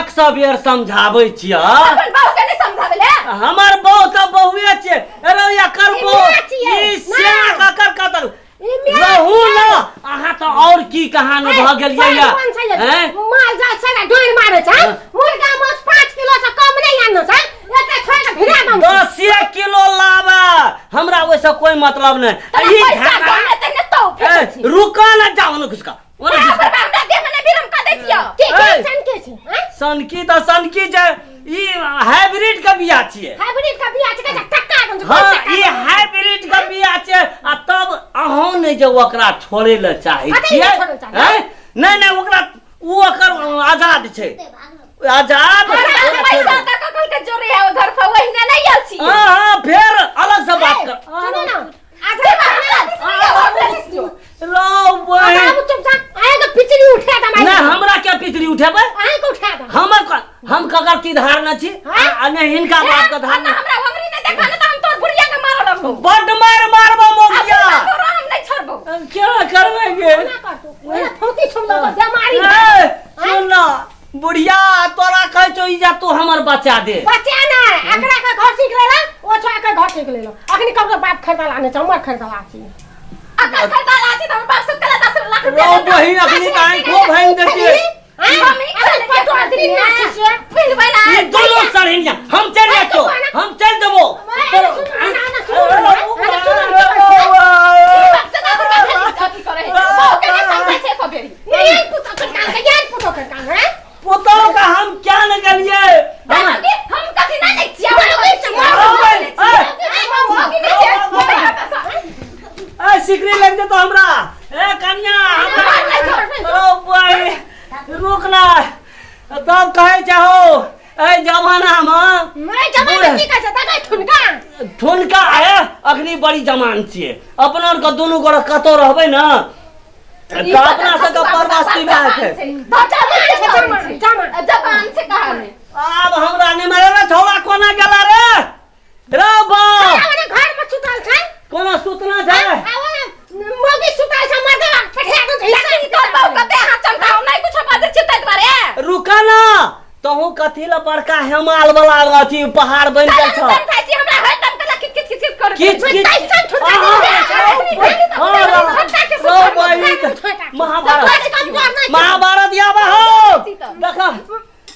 100 बेर समझाबै छियै। अपन बहू के नहीं समझावे ले। हमर बहू तऽ बहुए छै। अरे एकर ई बहू माय छियै, ई माय। सेना ककर कतल ई माय रहू छियै। न अहाँ तऽ और की कहानी भऽ गेलियै ए, या कोन छै ये? हैं? माल जाल सारा डोर मारे छै। हाँ। मुर्गा माछ 5 किलो से कम नहीं आनलो छै। एकटा छोड़ के भिड़ा दम। 10 किलो लाबा, हमरा ओहिसँ कोई मतलब नहि। तोरा ई पैसा झगड़ा कम हेतै ने तो ए, फेकै छी। रुका न, जाओ न घुसका ओने हमरा घुसका। हमरा देह में नहि बिरम कऽ दै छियौ। के के ए। सन के छै? हैं? सनकी तऽ सनकी छै, ई हाइब्रिड के बिया छियै। हाइब्रिड का बिया छै, कैसे टक्का दम छै। हँ, ई हाइब्रिड के बिया छै। आ तब अहूँ नहि जे ओकरा छोड़ै लए चाहै कथी छियै लए छोड़ै चाहै? हैं? नहि नहि, ओकरा ओ ओकर आजाद छै, आजाद। हमरा पैसा तऽ ककल के जोड़े है घर पर ओहिना नहि आयल छी। हाँ हाँ, फेर अलग से बात कर। सुनो ना। आजा हमरा दिस नहि आउ, हमरा दिस जो। रो बहिन। आब चुपचाप आएगा पिचड़ी उठा दम। नहि, हमरा क्या पिचड़ी उठेबै? आए को उठा दम। हमर हम ककर की धारणा छी? हाँ? आ नहि हिनका बाप के धारणा। हमरा अंगुरी नहि देखा ने तऽ हम तोर बुढ़िया के मारऽ लगबौ। बड्ड मार मारबो मोगिया। आ तोरा हम नहि छोड़बौ। क्या करबै गे? ना कर तू। ओए फौती छोड़ दो बेमारी। ए, सुन ना बुढ़िया, तोरा कहै छौ ई जा तू हमर बचा दे। बच्चा ना एकरा के घर सीख लेला, ओ छोड़ा के घर सीख लेला। अखनी कब बाप खरीदला ने छै, हमर खरीदला छी। अकर खरीदला छी तऽ हमर बाप सब कला 10 लाख रो रुपया देतौ। बहिन, अखनी तऽ आँखो भाङि देतियै। हम ही खरीद के तोरा दिलियै। पिन्हबै ना। ई दोनों सड़िया हम चल जाइ छौ, हम चल देबो। बाप से ना बुढ़वा खाली अथी करै है। बहू के नहि समझै छै एको बेरी। पुतोह का हम क्या न गेलियै हम। हम कथी नहि लै छियै। हम नहि छियै। ए सिकरी लग जेतो हमरा। ए कन्या, हमरा ओ बहिन रुक ना। तब कहै छै हो एहि जमानामे ठुनका है। अखनी बड़ी जमान छियै अपना आरके दुनू गोरे। कतौ रहबै ने तऽ अपना सबके परवास्ती भए जेतै। जबान से कहानी। आब हमरा नहि मारे रे। छौड़ा कोना गेला रे? रे बाप, कोना सुतना छै? तोर बहू कते हाथ चमकाउ नहि कुछो बाजै छियै ताहि दुआरे। रुका ना, तहु कथी ला बड़का हेमाल वाला अथी पहाड़ बनि गेल छौ? समझाइ छी हमरा हरदम कला किच किच किच किच कर। किच किच। रो बहिन, महाभारत महाभारत याबा हो। देख,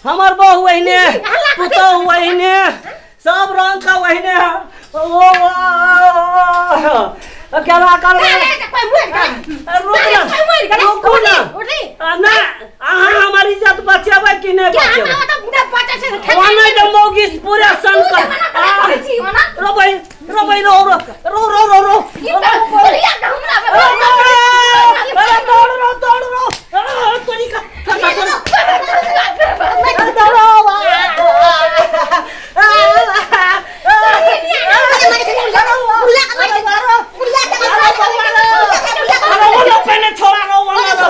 हमर बहू ओहिने, पुतोहु ओहिने, सब रंग का ओहिने है। ओ केना करबै? रुक ना, रुकू ना। आ, ना अहाँ हमर इज्जत बचेबै कि नहि बचेबै? ओने जे मौगी पूरा सन कर रो बहिन, रो बहिन, रो रो रो रो रो रो। अरे दौड़ रो, दौड़ रो। अरे तोरी का दौड़ो। अरे वो लोग पहले छोड़ा रो वाला रो।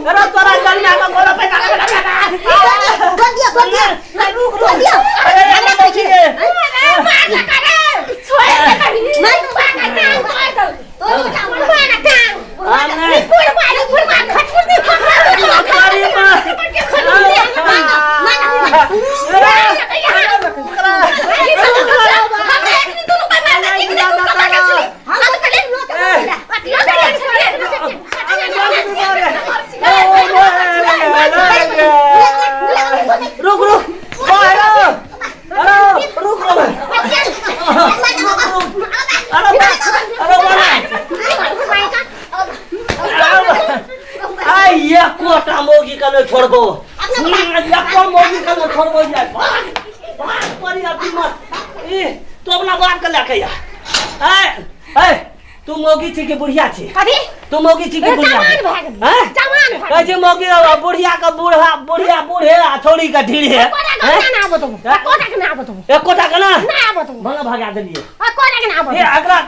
अरे तोरा जन्म का गोला पे अरे ये देखिए। रुक रुक, अरे रुक रुक। अरे अरे बना आ, एकोटा मौगी के नहि छोड़बो, एको मौगी के नहि छोड़बो। यार भाग भाग परी अथी मत। ई तू अपना बाप के लए के आ। ए ए, तू मौगी छी कि बुढ़िया छी? कथी? तू मौगी छी कि बुढ़िया छी? जवान भए गेल। हैं? जवान भए कहै छै मौगी आ बुढ़िया के बूढ़ा, बुढ़िया बूढ़े आ छौड़ी के ढीढ़े। एकोटा के ना आबो तुम, एकोटा के ना आबो तुम। एकोटा के ना ना आबो तुम। भला भगा देलियै। एकोटा के ना आबो। हे, एकरा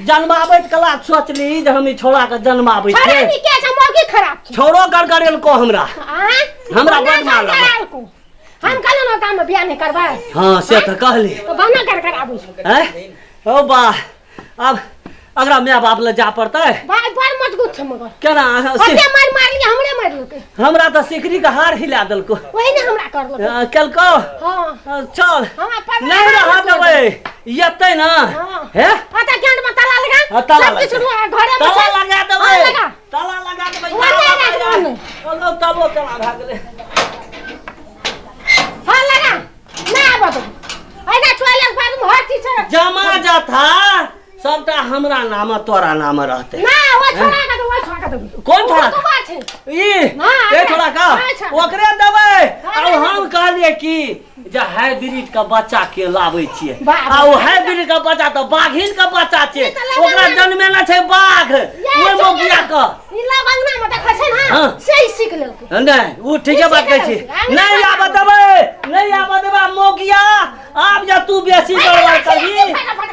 जन्माबैत कला सोचली जे हम ई छौड़ा के जन्माबै छोड़ा छियै। नी के छै, मौगी खराब छै। छौड़ो गड़गड़ेलको हमरा। आँय? हमरा ना बड मारलक। गड़गड़ालको। हम कहलहुँ टाका में बियाह नहीं करबै। हाँ से तऽ कहली। तो बहाना कर कर आबै छै। हैं ओ बा आब अगरा my बाप लग जा पड़तै। भाई बड़ मजबूत छै मगर। केना कते मार मारली हमरे मारलकै। हमरा तऽ सिकरी के हार हिला देलको। वही ने हमरा करलकै। केलको। हाँ। चल हमरा पर नहीं रह देबै एतै ना। हाँ। हे अतः ज्ञान में ताला लगा। हाँ, ताला सब लगा। किछु घरे में ताला छै। लगा देबै। हाँ, लगा। ताला लगा देबै। वही ने राखबै। ओ तबो केना भए गेलै। हाँ लगा ना आबऽ देबै। एना टॉयलेट बाथरूम हर चीज छै। जमा जथा सबटा हमरा नाम तोरा नाम रहतै। ना ओ छोड़ा के देबै, ओ छोड़ा के देबै। कोन छोड़ा? ओ बात छै। ई हाँ, ए छोड़ा का अच्छा। ओकरे देबै। हाँ, आ हम कहलियै कि जे हाइब्रिड के बच्चा के लाबै छियै। बाप आ ओ हाइब्रिड के बच्चा तऽ बाघिन के बच्चा छै। ई तऽ लगा ओकरा ना। जन्मेला छै बाघ। ये ओहि सुन मौगिया ना, के। ई लग अंगना में देखै छै ना, हाँ। से ही सीख लेलकै। नहीं ओ ठीके बात कहै छी। अंगना नहीं में आबऽ देबै, नहीं आबऽ देबै। आ मौगिया आब जे तू बेसी गड़बड़ करबी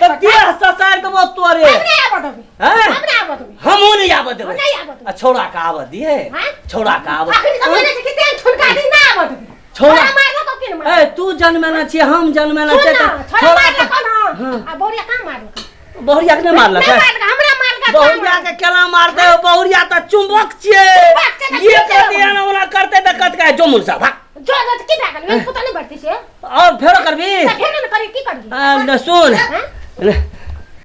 तऽ देह ससारि देबो तोरे। हम नहि आबऽ देबै। हैं? हम नहि आबऽ देबै। हमहूँ नहीं आबऽ देबै। नहीं आबऽ देबै। आ छौड़ा के आबऽ दिहे। हैं? छौड़ा के आबऽ। अखनी तऽ बोलै छै कि तेहन छुनका दी ना आबऽ देबै। छौड़ा। छोड़ा मारलको कि ने मारलको? ए तू जन्मेला छियै हम जन्मेला सुन छियै ना, तऽ छोड़ा छौड़ा मारलको के ना। हाँ। आ बहुरिया कहाँ मारलको? बहुरिया के नहि मारलकै? नहि मारलकै, हमरा मारलकै, तोरा बहुरिया मारलकै। के केना मारतै? ओ बहुरिया तऽ चुंबक छियै। चुंबक छै तऽ ये की करतै एना ओना करतै तऽ कतका जो मुनसा भाग। जो जो तऽ की भए गेल? मेरे पुतोह नहि बढ़तै से? और फेरो करबी? तऽ फेरो ने करी, की करबी? आ, ने सुन। हाँ? ने,